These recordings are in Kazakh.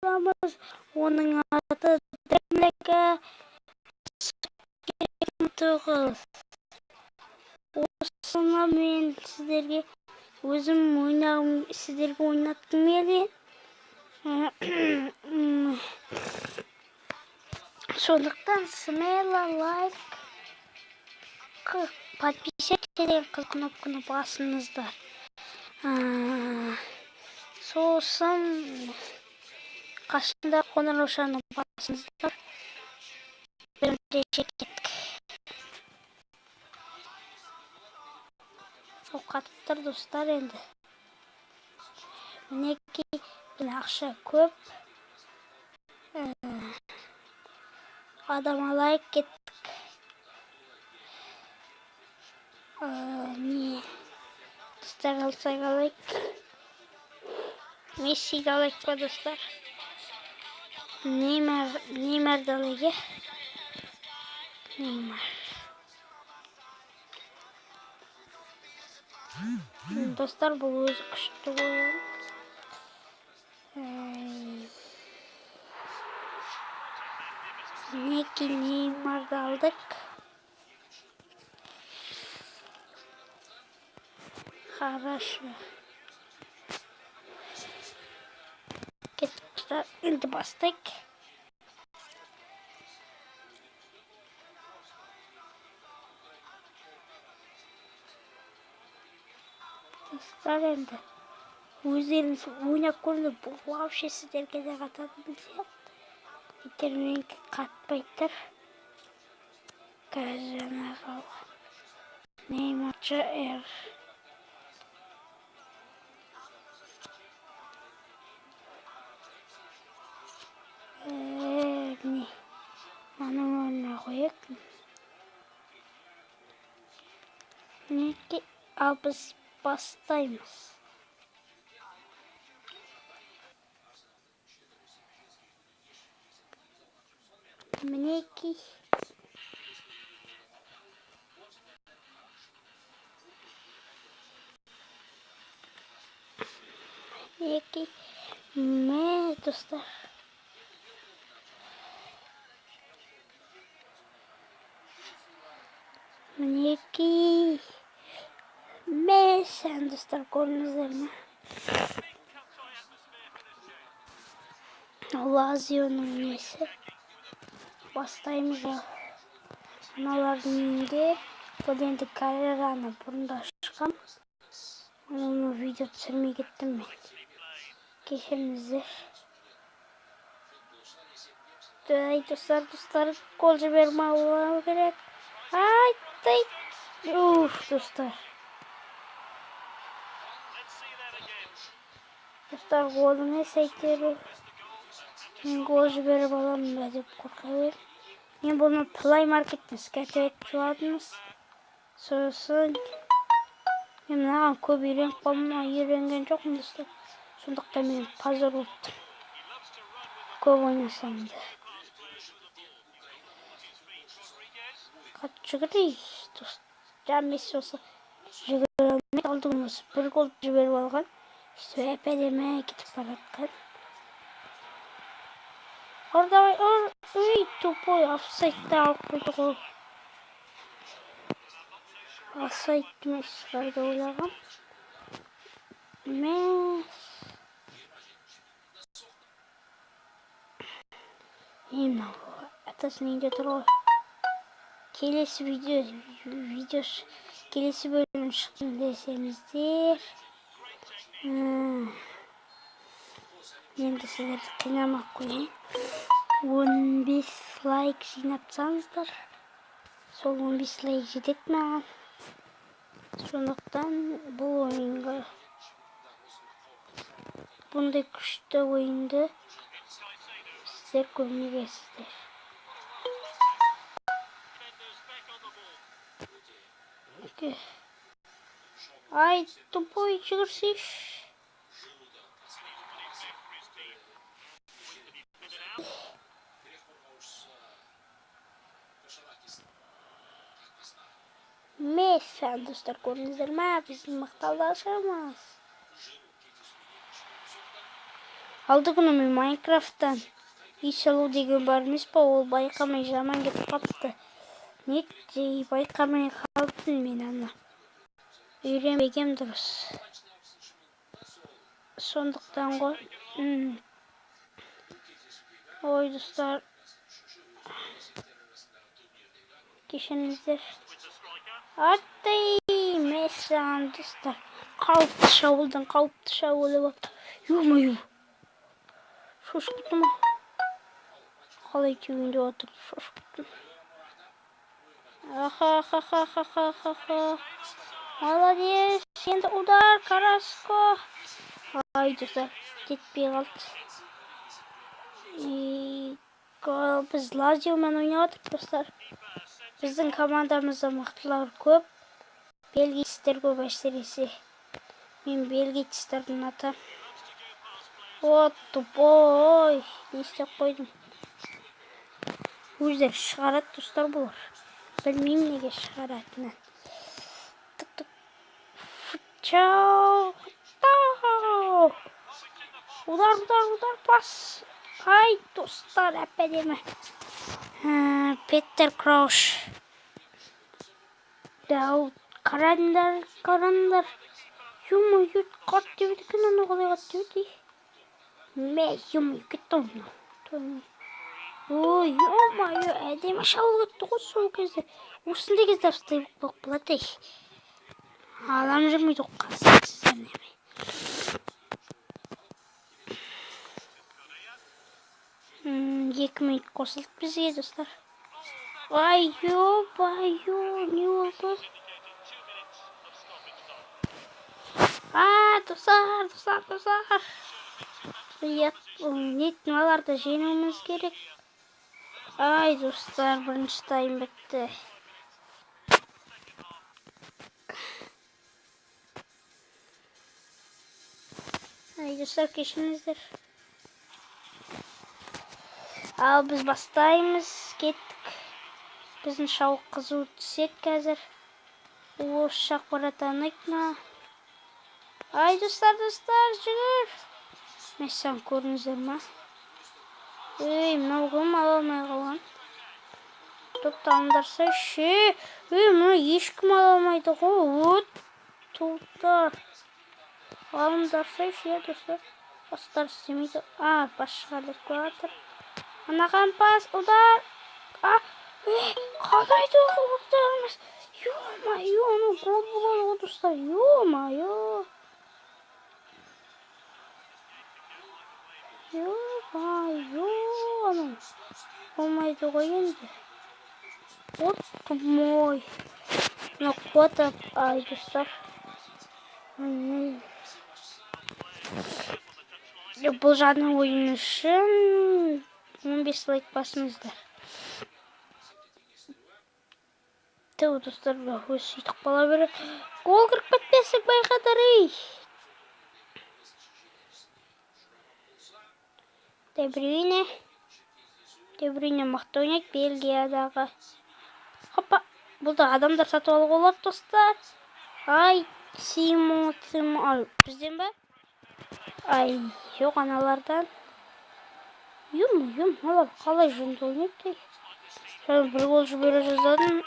боламыз. Оның аты Дремлека 9. Осыны мен сіздерге өзім ойнағым, сіздерге ойнатқым келген. Сондықтан смело лайк, подписаться деген қызыл кнопканы басыңыздар. Сосын қасында қоңыраушаны басыңыздар. Бірінші кеттік. Қатып тұр достар енді. Мінекей, міне ақша көп. Адам алайық, кеттік. Не достар алсақ алайық. Мессиді алайық па достар? Неймарды алайық, е? Неймар. Достар, бұл өзі күшті ойын. Мінекей Неймарды алдық. Хорошо. Кеттік, енді бастайық. Достар, енді өздеріңіз ойнап көріңдер, бұл вообще сіздерге де қататын сияқты. Егер менікі қатпай тұр. Қазір жаңағы Неймар Ж Р. Не? Мынаның орнына қояйық. Мінекей, ал біз бастаймыз. Мінекей. Мінекей. Мә, достар. Мінекей. Мә, сән достар, көрдіңіздер ме? Лазионың несі? Бастаймыз ал. Мыналардың үйінде бұл енді карьераны бұрында шыққан. Оны видео түсірмей кеттім мен. Кешіріңіздер. Ай, достар, достар, гол жібермеу керек. Ай, ай. Уф, достар. Достар, гол емес әйтеуір. Мен гол жіберіп аламын ба деп қорқа бердім. Мен бұны Play Market'тен скачать етіп алдыңыз. Сосын мен мынаған көп үйреніп қалмай, үйренген жоқпын достар. Сондықтан мен позор болып тұр. Көп ойнасам да. Қатты жүгірей, достар. Жаңа Месси болса жүгіре алмай қалды, осы бір гол жіберіп алған. Сөйтіп әп-әдемі кетіп бара жатқан. Ұр, давай, ұр. Үй, тупой, офсайдты алып қойды ғой. Офсайд емес шығар деп ойлағам. Емес. Е, мынау атасының үйінде тұр ғой. Келесі видео, видео келесі бөлім шықсын десеңіздер. Енді сіздерді қинамай ақ қояйын. 15 лайк жинап тастаңыздар. Сол 15 лайк жетеді маған. Сондықтан бұл ойынға, бұндай күшті ойынды сіздер көрмегенсіздер. Ай, тупой, жүгірсейші. Месси, достар, көрдіңіздер ме? Біздің мақтаулашымыз. Алды күні мен Майнкрафттан үй салу деген бар емес па, ол байқамай жаман кетіп қалыпты. Неттей байқамай қалыппын мен аны. Үйренбегем дұрыс. Сондықтан ғой. Ой, достар. Кешіріңіздер. Аттай, мәссаған, достар. Қауіпті шабуылдан қауіпті шабуыл болып. Ё-моё. Шошып кеттім ғой. Қалай теуін деп отыр, шошып кеттім. Аха-ха-ха-ха-ха-ха. Молодец. Енді удар, Караско. Ай, достар, кетпей қалды. Біз Лазиомен ойнап отырмыз, достар. Біздің командамызда мықтылар көп. Бельгийцтер көп әсіресе. Мен бельгийцтерді ұнатамын. О, тупой. Не істеп қойдым? Өздері шығарады, достар, бұлар. Білмеймін неге шығаратынын. Тық-тық. Чау. Тау. Удар, удар, удар, пас. Ай, достар, әп-әдемі. Петер Крауш. Дау, қараңдар, қараңдар. Ё-моё, қатты тебеді екен, анау қалай қатты тебеді? Мә, ё-моё, кетті ғой мынау. Ой, ё-моё, әдемі шабуыл кетті ғой сол кезде. Осындай кезде ұстай болып болады, ей. Адам жүрмейді ғой қасиетсіздер неме. 2 минут қосылды бізге, достар. Ай, ё-моё, не болды? А, достар, достар, достар. Нет, мыналарды жеңуіміз керек. Ай, достар, бірінші тайм бітті. Ай, достар, кешіріңіздер. Ал біз бастаймыз, кеттік. Біздің шауық қызу түседі қазір. Осы шақ баратанайық ма? Ай, достар, достар, жүгір. Мәссаған, көрдіңіздер ма? Ей, мынау кім ала алмай қалған? Допты алыңдарса, ше. Ей, мына ешкім ала алмайды ғой. От, топтар. Алыңдарса, ше, достар. Бастар істемейді. А, бас шығарды жатыр. Анаған пас, удар. А, ей, қалай ударымыз? Ё-моё, анау гол болады ғой, достар. Ё-моё. Ё-моё, анау болмайды ғой енді. Вот мой. Мына қуат, ай, достар. Бұл жаңа ойын үшін 15 лайк басыңыздар. Тәу, достар, өз сөйтіп қала береді. Гол кіріп кетпесін байқатар, ей. Де Брюйне. Де Брюйне мықты ойнайды Бельгиядағы. Хоппа, бұл да адамдар сатып алуға болады, достар. Ай, Тимо, Тимо, ай, бізден бе? Ай, жоқ, аналардан. Ё-моё, олар қалай жөнді ойнайды, ей. Жаңа бір гол жібере жаздадым.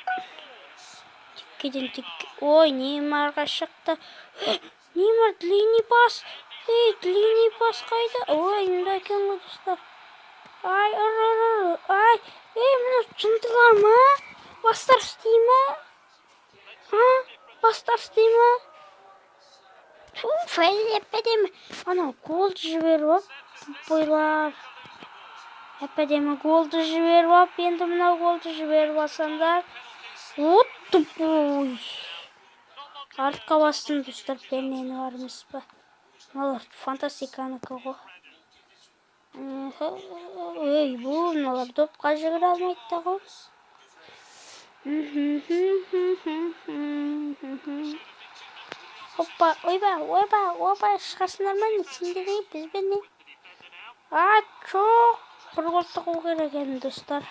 Теккеден текке. Ой, Неймарға шықты. Неймар, длинный пас. Ей, длинный пас қайда? Ой, мында екен ғой, достар. Ай, ұр, ұр, ұр. Ай, ей, мына жындылар ма? Бастар істей ма? Ха? Бастар істей ма? Фу, әп-әдемі. Анау голды жіберіп алып, тупойлар. Әп-әдемі голды жіберіп алып, енді мынау голды жіберіп алсаңдар. Вот тупой. Артқа бастым, достар, пернені бар емес па? Мыналар фантастиканікі ғой. Ей, бұл мыналар допқа жүгіре алмайды да ғой. Опа, ойба, ойба, ойба, шығасыңдар ма не? Сендер не, бізбен не? А, жоқ, бір гол тығу керек енді, достар.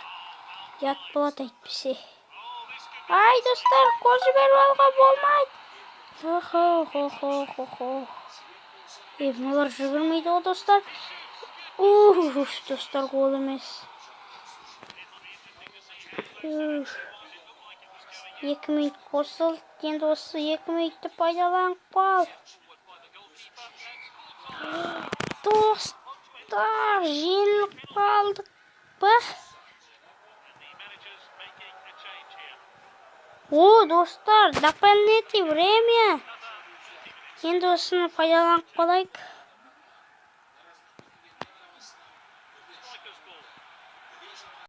Ұят болады әйтпесе. Ай, достар, гол жіберіп алуға болмайды. Хо-хо-хо-хо-хо. Ей, мыналар жүгірмейді ғой, достар. Уф, достар, гол емес. Уф. 2 минут қосылды. Енді осы 2 минутты пайдаланып қал. Достар, жеңіліп қалдық па? О, достар, дополнительное время. Енді осыны пайдаланып қалайық.